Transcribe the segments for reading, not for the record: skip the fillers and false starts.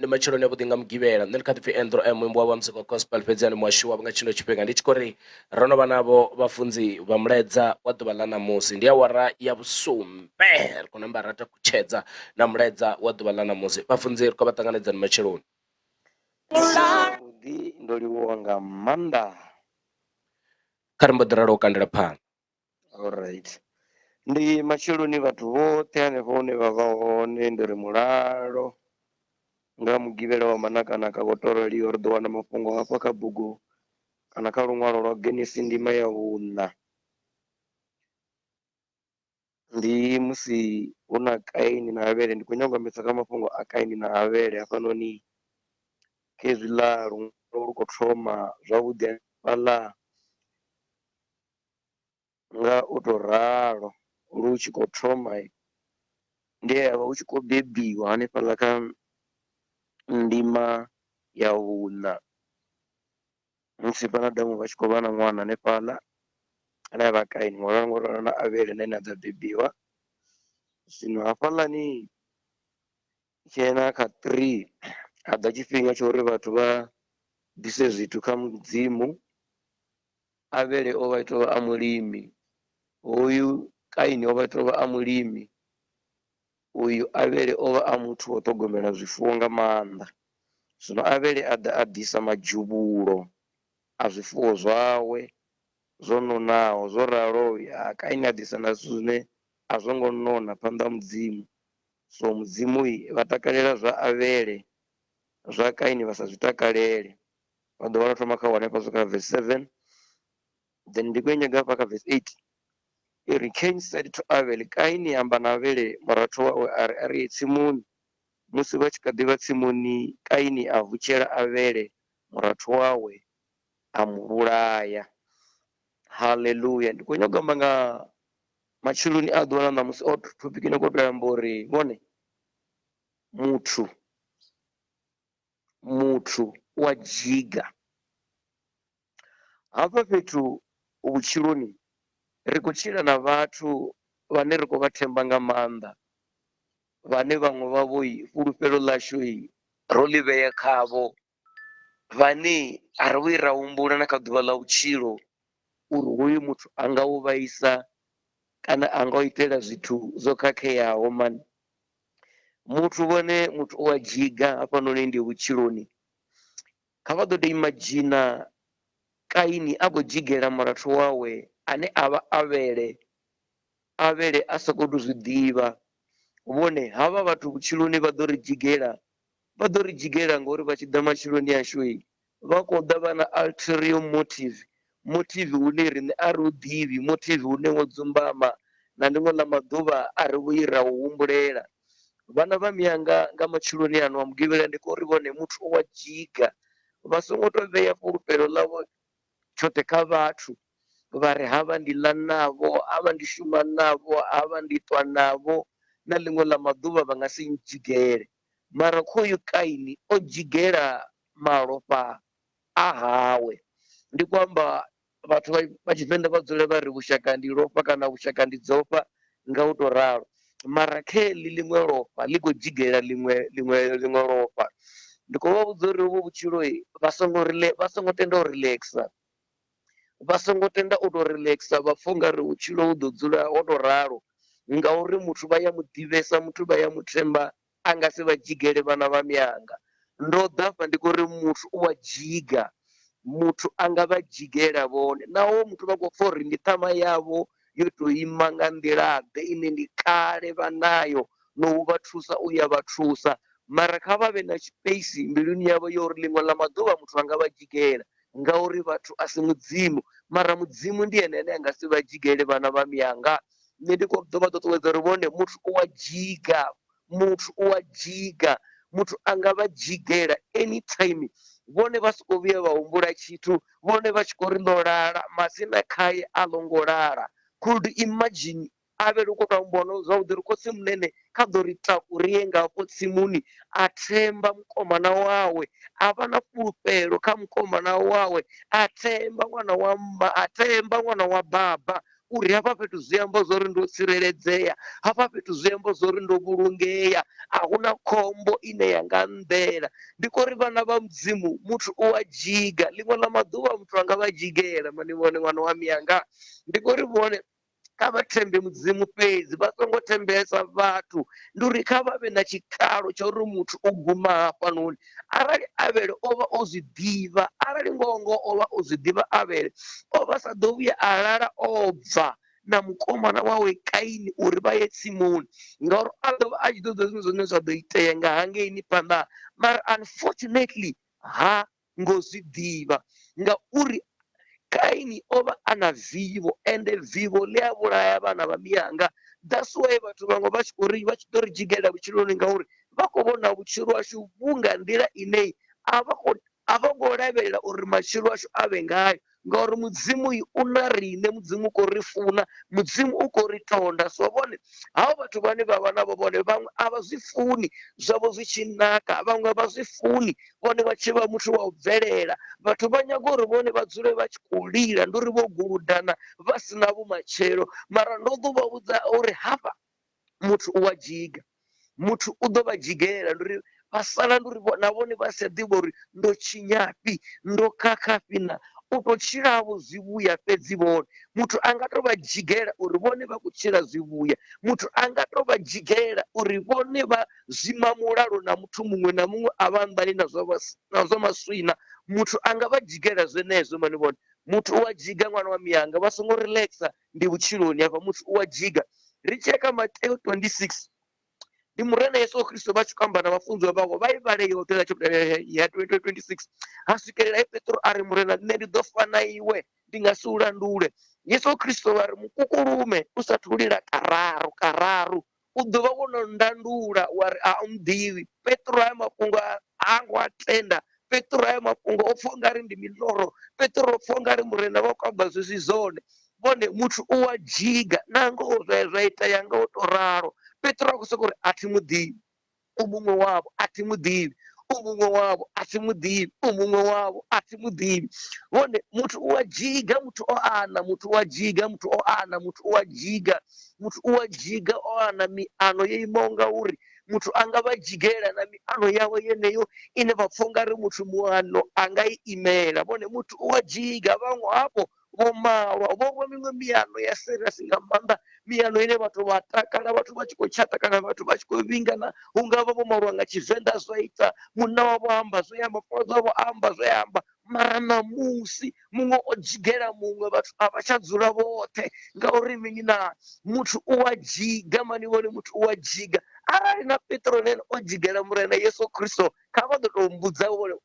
Ndi matsheloni avhuḓi nga Mugivhela. Nṋe ndi kha ḓi pfi Andrew M muimbi wavho wa muzika wa gospel fhedzi ane muhashu wavho nga tshino tshifhinga ndi tshi khou ri ro no vha navho vhafunzi vha mulaedza wa ḓuvha ḽa ṋamusi. Ndi awara ya vhusumbe ri khou namba ra takutshedza na mulaedza wa ḓuvha ḽa ṋamusi. Vhafunzi ri khou vha ṱanganedza ni matsheloni. Vhuḓi ndo livhuwa nga maanḓa. Kha ri mbo ḓi ralo u kandela phanḓa. Alright. Ndi matsheloni vhathu vhoṱhe hanefho hune vha vha hone ndi ri mulalo nga mugivhela wa manakanaka wo to raliho ri ḓo wana mafhungo hafha kha bugu kana kha luṅwalo lwa Genesi ndima ya vhuṋa. Ndi musi hu na Kaini na Avhele ndi khou nyanga u ambesa kha mafhungo a Kaini na Avhele hafhanoni khezwiḽa luṅwalo lu khou thoma zwavhuḓi hanefhaḽa nga u tou ralo lu tshi khou thoma ndi he ha vha hu tshi khou bebiwa hanefhaḽa kha ndima ya vhuṋa musi fhaḽa Adamu vha tshi khou vha na ṅwana hanefhaḽa ane avha Kaini ngoralo na Avhele na ene a ḓa bebiwa. Zwino hafhaḽani tshena kha 3 ha ḓa tshifhinga tsha uri vhathu vha ḓise zwithu kha Mudzimu. Avhele o vha tou vha a mulimi, hoyu Kaini o vha tou vha a mulimi, uyu Avhele o vha a muthu wa u ṱhogomela zwifuwo nga maanḓa. Zwino Avhele a ḓa a ḓisa madzhuvhulo a zwifuwo zwawe zwo nonaho, zwo ralo Kaini a ḓisa na zwithu zwine a zwo ngo nona phanḓa ha Mudzimu. So Mudzimu vha takalela zwa Avhele, zwa Kaini vha sa zwi takalele. Vha ḓo vhala thoma kha 1 hafha swika verse 7 then ndi khou i nyaga hafha kha verse 8 i ri Cain said to Abel Kaini amba na Abele murathu wawe a ri a ri ye tsimuni musi vha tshi kha ḓi vha tsimuni Kaini a vutshela Abele murathu wawe a mu vhulaya haleluya ndi khou nyaga u amba nga matsheloni a ḓuvha ḽa ṋamusi o topic ine khou tou amba uri vhone muthu muthu u a dzhiga. Hafha fhethu vhutshiloni ri khou tshila na vhathu vhane ri khou vha themba nga maanḓa vhane vhaṅwe vhavho fhulufhelo ḽashu ro ḽi vhea khavho vhane a ri vhuyi ra humbula na kha ḓuvha ḽa vhutshilo uri hoyu muthu a nga u vhaisa kana a nga u itela zwithu zwo khakheaho mani. Muthu vhone muthu u a dzhiga hafhanoni ndi vhutshiloni kha vha ḓo tou imadzhina Kaini a khou dzhigela murathu wawe ane a vha Avhele, Avhele a sa khou tou zwi ḓivha. Vhone havha vhathu vhutshiloni vha ḓo ri dzhigela, vha ḓo ri dzhigela ngori vha tshi ḓa matshiloni ashu vha khou ḓa vha na ulterior motive, motive une riṋe a ri u ḓivhi, motive une wo dzumbama na ḽiṅwe ḽa maḓuvha a ri vhuyi ra u humbulela. Vhana vha miyanga nga matsheloni ano a mugivhela ndi khou ri vhone muthu u wa dzhiga vha songo to vhea fhulufhelo ḽavho tshoṱhe kha vhathu vha ri havha ndi ḽa navho, havha ndi shuma navho, havha ndi ṱwa navho na ḽiṅwe ḽa maḓuvha vha nga si ndzhigele. Mara khoyu Kaini o dzhigela malofha a hawe. Ndi khou amba vhathu vha Tshivenḓa vha dzule vha ri vhushaka ndi lofha kana vhushaka ndi dzofha nga u tou ralo mara kha heḽi ḽiṅwe lofha ḽi khou dzhigela ḽiṅwe ḽiṅwe ḽiṅwe lofha. Ndi khou vha vhudza uri hovhu vhutshilo vha songo vha songo tenda u relaxer vha songo tenda u tou relaxer vha pfha ungari vhutshilo vhu ḓo dzula ho tou ralo ngauri muthu vha ya mu ḓivhesa muthu vha ya mu themba a nga si vha dzhigele vhana vha mianga. Ndo ḓa hafha ndi khou ri muthu u a dzhiga, muthu a nga vha dzhigela vhone naho muthu vha khou pfha uri ndi ṱhama yavho yo tou ima nga nḓila ḓe ine ndi kale vha nayo no u vha thusa u ya vha thusa mara kha vha vhe na tshipeisi mbiluni yavho ya uri ḽiṅwe ḽa maḓuvha muthu a nga vha dzhigela ngauri vhathu a si mudzimu mara mudzimu ndi ene ane a nga si vha dzhigele vhana vha miyanga. Nṋe ndi khou ḓo vha ṱuṱuwedza uri vhone muthu u a dzhiga muthu u a dzhiga muthu a nga vha dzhigela anytime vhone vha soko vhuya vha humbula tshithu vhone vha tshi khou ri ḽo lala matsina khaye a ḽo ngo lala could imagine Avhele u khou tou ambiwa no zwavhuḓi uri khotsi munene kha ḓo ri taku ri ye nga hafho tsimuni a themba mukomana wawe a vha na fhulufhelo kha mukomana wawe a themba ṅwana wa mma a themba ṅwana wa baba. Uri hafha fhethu zwi amba zwa uri ndo tsireledzea, hafha fhethu zwi amba zwa uri ndo vhulungea, a hu na khombo ine ya nga nnḓela. Ndi khou ri vhana vha Mudzimu muthu u a dzhiga, ḽiṅwe ḽa maḓuvha muthu a nga vha dzhigela mani vhone ṅwana wa miyanga, ndi khou ri vhone kha vha thembe Mudzimu fhedzi vha songo thembesa vhathu, ndi uri kha vha vhe na tshikalo tsha uri muthu u guma hafhanoni arali Avhele o vha o zwi ḓivha arali ngoho ngoho o vha o zwi ḓivha Avhele o vha sa ḓo vhuya a lala o bva na mukomana wawe Kaini uri vha ye tsimuni ngauri a ḓo vha a tshi ḓo ḓivha zwine zwine zwa ḓo itea nga hangeini phanḓa mara unfortunately ha ngo zwi ḓivha ngauri Kaini o vha a na vivho ende vivho ḽi a vhulaya vhana vha miyanga that's why vhathu vhaṅwe vha tshi khou ri vha tshi ḓo ri dzhigela vhutshiloni ngauri vha khou vhona vhutshilo hashu vhu nga nḓila ine a vha khou a vho ngo lavhelela uri matshilo ashu a vhe ngayo ngauri mudzimu u na riṋe mudzimu u khou ri funa mudzimu u khou ri tonda so vhone havho vhathu vhane vha vha navho vhone vhaṅwe a vha zwi funi zwavho zwi tshi naka vhaṅwe vha zwi funi vhone vha tshi vha muthu wa u bvelela vhathu vha nyaga uri vhone vha dzule vha tshi khou lila ndi uri vho guludana vha si na vhumatshelo mara ndo ḓo vha vhudza uri hafha muthu u wa dzhiga muthu u ḓo vha dzhigela ndi uri vha sala ndi uri na vhone vha sa ḓivha uri ndo tshinyafhi ndo khakhafhi na u tou tshilavho zwivhuya fhedzi vhone muthu a nga to vha dzhigela uri vhone vha khou tshila zwivhuya muthu a nga to vha dzhigela uri vhone vha zwima mulalo na muthu muṅwe na muṅwe a vha anḓani na zwa na zwa maswina muthu a nga vha dzhigela zwenezwo mani vhone muthu u a dzhiga ṅwana wa miyanga vha songo relaxa ndi vhutshiloni hafha muthu u a dzhiga ri tshi ya kha Mateo 26 ndi murena Yesu Kristo vha tshi khou amba na vhafunziwa vhawe vha i vhale yoṱhe na chapter ya 26 ha swikelela he Petro a ri murena nṋe ndi ḓo fa na iwe ndi nga si u landule Yesu Kristo vha ri mukukulume u sathu lila kararu kararu u ḓo vha wo no ndandula wa ri a u nḓivhi Petro haya mafhungo a ngo a tenda Petro haya mafhungo o pfha ungari ndi miloro Petro o pfha ungari murena vha khou amba zwi si zwone vhone muthu u wa dzhiga na ngoho zwa zwa itea nga u to ralo Petro a khou sokou ri a thi muḓivhi u muṅwe wavho a thi muḓivhi u muṅwe wavho a thi muḓivhi u muṅwe wavho a thi muḓivhi vhone muthu u a dzhiga muthu o ana muthu u a dzhiga muthu o ana muthu u a dzhiga muthu u a dzhiga o ana miano yo imaho nga uri muthu a nga vha dzhigela na miano yawe yeneyo ine vha pfha ungari muthu muano a nga i imela vhone muthu u a dzhiga vhaṅwe hafho vho malwa vho rwa miṅwe miano ya serious nga maanḓa miano ine vhathu vha takala vhathu vha tshi khou tshata kana vhathu vha tshi khou vhingana hu nga vha vho malwa nga tshivenḓa zwa ita munna wavho amba zwe amba mufumakadzi wavho amba zwe amba mara ṋamusi muṅwe o dzhigela muṅwe vhathu a vha tsha dzula vhoṱhe ngauri mini na muthu u wa dzhiga mani vhone muthu u wa dzhiga arali na Petro nene o dzhigela murena Yesu Kristo kha vha ḓo tou mbudza vhone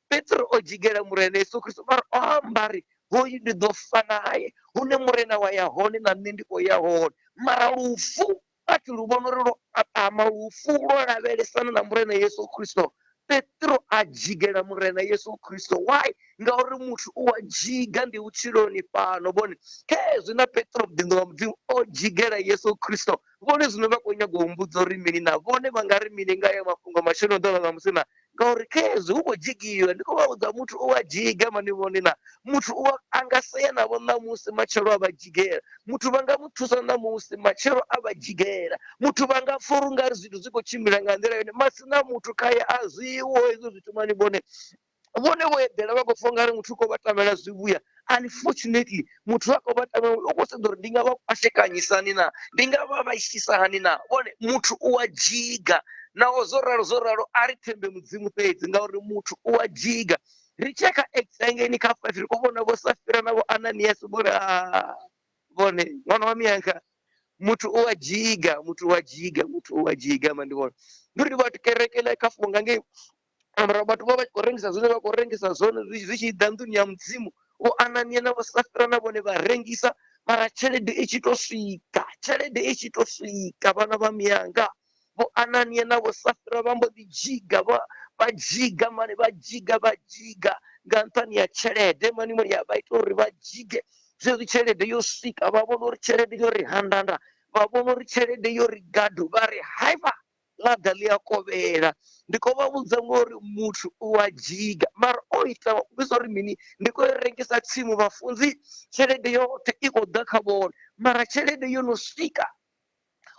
Petro o dzhigela murena Yesu Kristo mara o amba ri hoyu ndi ḓo fa naye hune murena wa ya hone na nṋe ndi khou ya hone mara lufu a thi lu vhona uri lwo aṱama lufu lwo lavhelesana na murena Yesu Kristo Petro a dzhigela murena Yesu Kristo why ngauri muthu u a dzhiga ndi vhutshiloni fhano vhone khezwi na Petro muḓinḓa wa Mudzimu o dzhigela Yesu Kristo vhone zwino vha khou nyaga u mmbudza uri mini na vhone vha nga ri mini nga ya mafhungo matshelo ḓo vha ṋamusi na ngauri khezwi hu khou dzhigiwa ndi khou vha vhudza muthu u a dzhiga mani vhone na muthu u a nga sea navho ṋamusi matshelo a vha dzhigela muthu vha nga mu thusa ṋamusi matshelo a vha dzhigela muthu vha nga pfha uri ungari zwithu zwi khou tshimbila nga nḓila yone masina muthu khaye a zwiwo hezwo zwithu mani vhone vhone vho eḓela vha khou pfha ungari muthu u khou vha tamela zwivhuya unfortunately muthu a khou vha tamela u khou sedza uri ndi nga vha kwashekanyisani na ndi nga vha vhaisisa hani na vhone muthu u a dzhiga naho zwo ralo zwo ralo a ri thembe mudzimu fhedzi ngauri muthu u a dzhiga ri tshia kha Acts hangeini kha 5 ri khou vhona vho Safira na vho Ananias vhone vhone ṅwana wa miyanka muthu u a dzhiga muthu u a dzhiga muthu u a dzhiga mandi vhone ndi uri vhathu kereke ḽa kha funga ngei mara vhathu vha vha tshi khou rengisa zwine vha khou rengisa zwone zwi tshi ḓa nḓuni ya mudzimu vho anania na vho safira na vhone vha rengisa mara tshelede i tshi to swika tshelede i tshi to swika vhana vha miyanga vho anania na vho safira vha mbo ḓi dzhiga vha vha dzhiga mani vha dzhiga vha dzhiga nga nṱhani ya tshelede mani mani ya vha ita uri vha dzhige zwezwi tshelede yo swika vha vhona uri tshelede yo ri handanda vha vhona uri tshelede yo ri gadu vha ri haifa ḽa ḓa ḽi a kovhela ndi khou vha vhudza ngori muthu u a dzhiga mara o o ita vhidza uri mini ndi khou rengisa tsimu vhafunzi tshelede yoṱhe i khou ḓa kha vhone mara tshelede yo no swika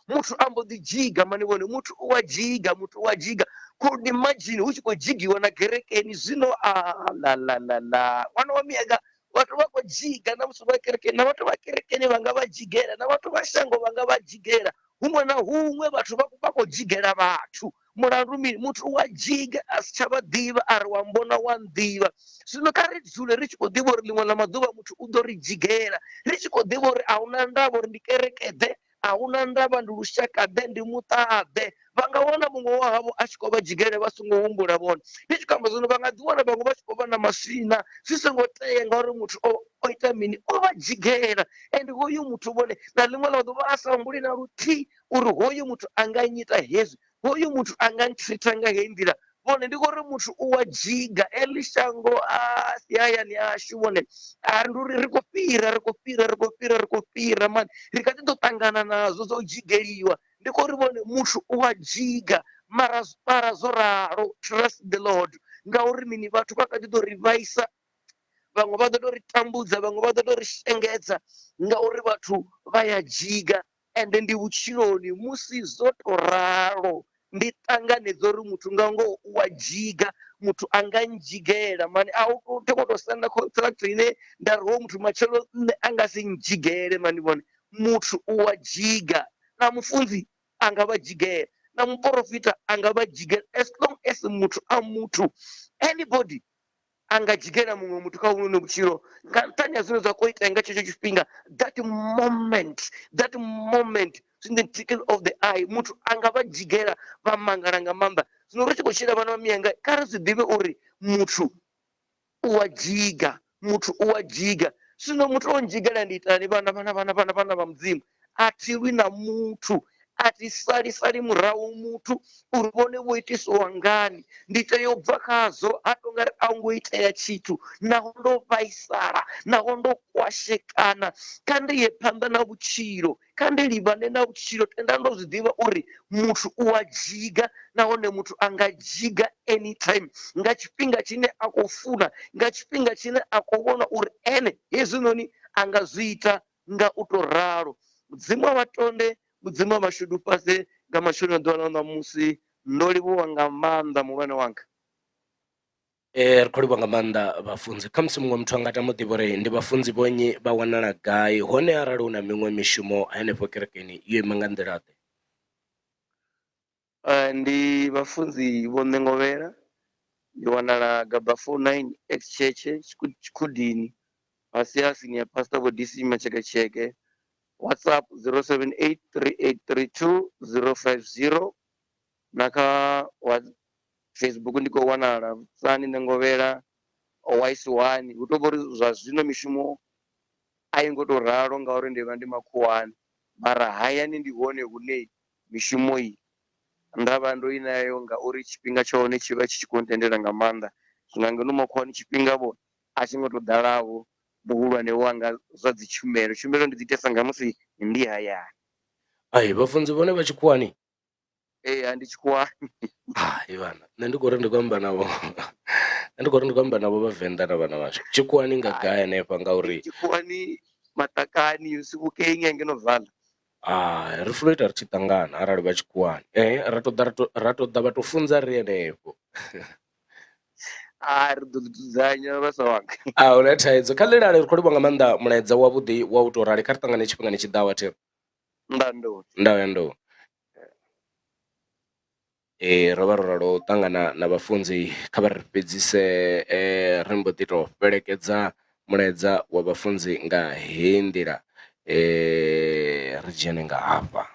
muthu a mbo ḓi dzhiga mani vhone muthu u wa dzhiga muthu u wa dzhiga could imagine hu tshi khou dzhigiwa na kerekeni zwino a la la la la ṅwana wa miyanga vhathu vha khou dzhiga na musi vha kerekeni na vhathu vha kerekeni vha nga vha dzhigela na vhathu vha shango vha nga vha dzhigela huṅwe na huṅwe vhathu vha khou dzhigela vhathu mulandu mini muthu u wa dzhiga a si tsha vha ḓivha a ri wa mbona wa nḓivha zwino kha ri dzule ri tshi khou ḓivha uri ḽiṅwe ḽa maḓuvha muthu u ḓo ri dzhigela ri tshi khou ḓivha uri a huna ndavha uri ndi kerekeḓe a huna ndavha ndi lushakaḓe ndi muṱaḓe vha nga wana muṅwe wa havho a tshi khou vha dzhigela vha songo humbula vhone ndi tshi khou amba zwino vha nga ḓi wana vhaṅwe vha tshi khou vha na maswina zwi songo tea ngauri muthu o ita mini o vha dzhigela and hoyu muthu vhone na ḽiṅwe ḽa ḓuvha a sa humbuli na luthihi uri hoyu muthu a nga nyita hezwi hoyu muthu a nga nthritha nga heyi nḓila vhone ndi khori muthu u wa dzhiga eḽi shango a si hayani ashu vhone a ndi uri ri khou fhira ri khou fhira ri khou fhira ri khou fhira mani ri kha ḓi ḓo ṱangana nazwo zwa u dzhigeliwa ndi khou uri vhone muthu u wa dzhiga mara mara zwo ralo trust the lord ngauri mini vhathu vha kha ḓi ḓo ri vhaisa vhaṅwe vha ḓo tou ri tambudza vhaṅwe vha ḓo tou ri shengedza ngauri vhathu vha ya dzhiga ende ndi vhutshiloni musi zwo to ralo ndi ṱanganedza uri muthu nga ngoho u wa dzhiga muthu a nga ndzhigela mani a u thi khou tou senda contract ine nda ri hoyu muthu matshelo nṋe a nga si ndzhigele mani vhone muthu u wa dzhiga na mufunzi a nga vha dzhigela na muporofita a nga vha dzhigela as long as muthu a muthu anybody a nga dzhigela muṅwe muthu kha vhunoni vhutshilo nga nṱhani ha zwine zwa khou itea nga tshetsho tshifhinga that moment that moment in the tickle of the eye muthu a nga vha dzhigela vha mangala nga maanḓa zwino ri tshi khou tshila vhana vha miyanga kha ri zwi ḓivhe uri muthu u wa dzhiga muthu u wa dzhiga zwino muthu o ndzhigela ndi itani vhana vhana vhana vhana vhana vha mudzimu a thi lwi na muthu a thi sali sali murahu muthu uri vhone vho itisiwa ngani ndi tea u bva khazwo ha tonga ri a ngo itea tshithu naho ndo vhaisala naho ndo kwashekana kha ndi ye phanḓa na vhutshilo kha ndi livhane na vhutshilo tenda ndo zwi ḓivha uri muthu u a dzhiga nahone muthu a nga dzhiga anytime nga tshifhinga tshine a khou funa nga tshifhinga tshine a khou vhona uri ene hezwinoni a nga zwi ita nga u tou ralo. Mudzimu a vha tonde, Mudzimu a vha shudufhadze nga masheleni a ḓuvha ḽa ṋamusi. Ndo livhuwa nga maanḓa muhulwane wanga. Ee, ri khou livhuwa nga maanḓa vhafunzi khamusi muṅwe muthu anga tama u ḓivha uri ndi vhafunzi vho nnyi vha wanala gai hone arali hu na miṅwe mishumo henefho kerekeni yo ima nga nḓila ḓe. Ndi vhafunzi Vho Ṋengovhela, ndi wanala Gaba 49 ex tshetshe Tshikhudini fhasi ha senior pastor Vho DC Matsheketsheke, WhatsApp 0783832050 na kha Facebook ndi khou wanala Tsani Ṋengovhela Wise One. Hu tou vha uri zwa zwino mishumo a i ngo tou ralo ngauri ndi vha ndi makhuwani mara hayani ndi hone hune mishumo iyi nda vha ndo i nayo ngauri tshifhinga tsha hone tshi vha tshi tshi khou ntendela nga maanḓa. Zwino ngeno makhuwani tshifhinga vho a tshi ngo tou ḓalavho muhulwane wanga zwa dzi tshumelo, tshumelo ndi dzi itesa nga musi ndi hayani. Ai vhafunzi vhone vha tshikhuwani? Ee ndi tshikhuwani. Hai vhana nṋe ndi khou ri ndi khou amba navho nṋe ndi khou ri ndi khou amba navho vhavenḓa na vhana vhashu tshikhuwani nga gai hanefha ngauri tshikhuwani maṱakani Sebokeng ngeno Vaal. Hai ri funa u ita ri tshi ṱangana arali vha tshikhuwani ra to ḓa ra to ḓa vha to funza ri henefho. A ri ḓo ḓi dzudzanya vhasa wanga. A huna thaidzo kha ḽi lale ri khou livhuwa nga maanḓa mulaedza wavhuḓi wa u tou rali kha ri ṱangane tshifhingani tshiḓaho athi ri. Ndaa ndou. Ndaa ya ndou. Ee ro vha ro ralo u ṱangana na vhafunzi kha vha ri fhedzise ri mbo ḓi tou fhelekedza mulaedza wa vhafunzi nga heyi nḓila ri dzhene nga hafha.